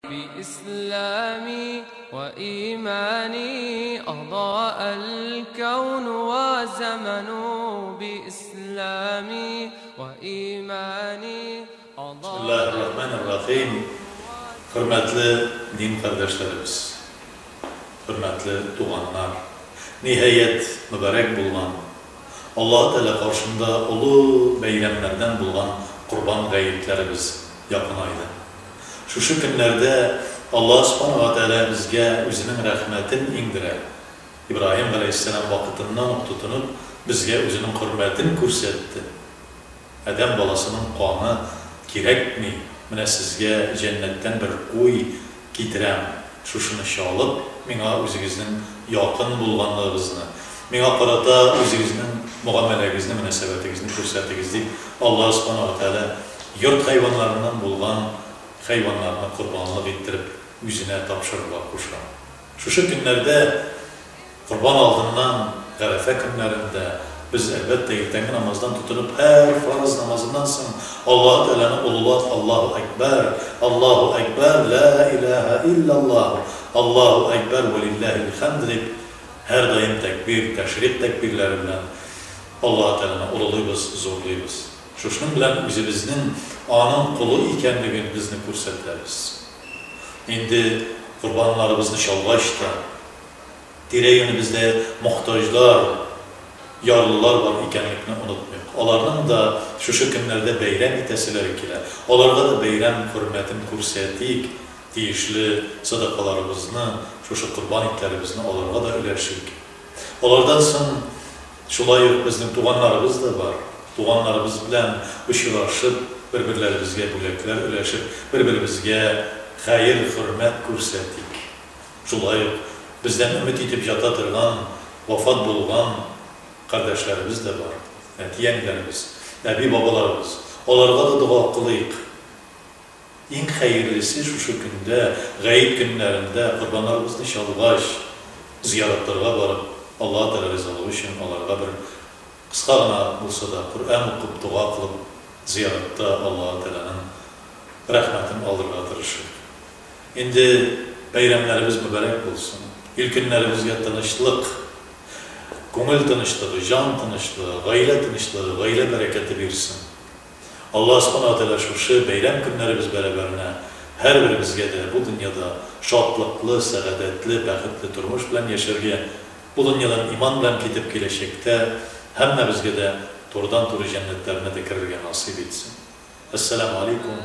بإسلامي وإيماني أضاء الكون والزمن بإسلامي وإيماني أضاء. Bismillahirrahmanirrahim. Hörmətli din kardeşlerimiz, hörmətli tuğanlar, nihayet mübarek bulgan, Allah Teala karşında ulu beyramlardan bulgan kurban gayetlerimiz yakınaydı. Şu günlerde Allah Subhanahu ve Teala bizge özünün rahmetini indire. İbrahim Aleyhisselam vakitinden tutunup bizge özünün hürmetini көрсетті. Адам баласының қаны кирәкми, менә сезгә җәннәттән бер куй китерәм. Шушыны чалып, миңа үзегезнең якын булганлыгыгызны, миңа карата үзегезнең мөгамәләгезне, мөнәсәбәтегезне күрсәтегез дип, Аллаһ Субханаһу ва Тааля йорт хайваннарыннан булган хайваннарны корбанлык иттереп үзенә тапшырырга куша. Шушы көннәрдә корбан алдыннан Гарәфә көннәрендә без әлбәттә иртәнге намаздан тотынып һәр фарыз намазыннан соң Аллаһ Тәгаләне олылап Аллаһу әкбәр, Аллаһу әкбәр, ла илаһа иллаллаһ, Аллаһу әкбәр вә лиллаһил хамд дип һәр даим тәкбир, тәшрик тәкбирләре белән Аллаһ Тәгаләне олылыйбыз, зурлыйбыз. Шушының белән үзебезнең аның колы икәнлеген безне күрсәтәбез. Инде корбаннарыбызны чалгач та тирә-юнебездә мохтаҗлар, ярлылар бар икәнлекне онытмыйк. Аларның да шушы көннәрдә бәйрәм итәселәре килә. Аларга да бәйрәм хөрмәтен күрсәтик, тиешле садакаларыбызны, шушы корбан итләребезне аларга да өләшик. Алардан соң шулай ук безнең туганнарыбыз да бар. Туганнарыбыз белән очрашып, бер-берләребезгә бүләкләр өләшеп, бер-беребезгә хәер, хөрмәт күрсәтик. Шулай ук бездән өмет итеп ята торган, вафат булган кардәшләребез дә бар. Әти-әниләребез, әби-бабаларыбыз. Аларга да дога кылыйк. Иң хәерлесе шушы көндә, гаеп көннәрендә корбаннарыбызны чалгач, зияратларга барып, Аллаһ Тәгалә ризалыгы өчен аларга бер кыска гына булса да Коръән укып, дога кылып, зияратта Аллаһ Тәгаләнең рәхмәтен алырга тырышыйк. Инде бәйрәмнәребез мөбарәк булсын. Ил көннәребезгә тынычлык, күңел тынычлыгы, җан тынычлыгы, гаилә тынычлыгы, гаилә бәрәкәте бирсен. Аллаһ Субханаһу ва Тәгалә шушы бәйрәм көннәребез бәрабәренә һәрберебезгә дә бу дөньяда шатлыклы, сәгадәтле, бәхетле тормыш белән яшәргә, бу дөньядан иман белән китеп киләчәктә һәммәбезгә дә турыдан-туры җәннәтләренә дә керергә насыйп итсен. Әссәламү алейкум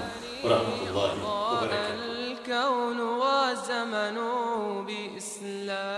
ва рахматуллаһи ва бәрәкәтүһ. الكون والزمن بإسلام.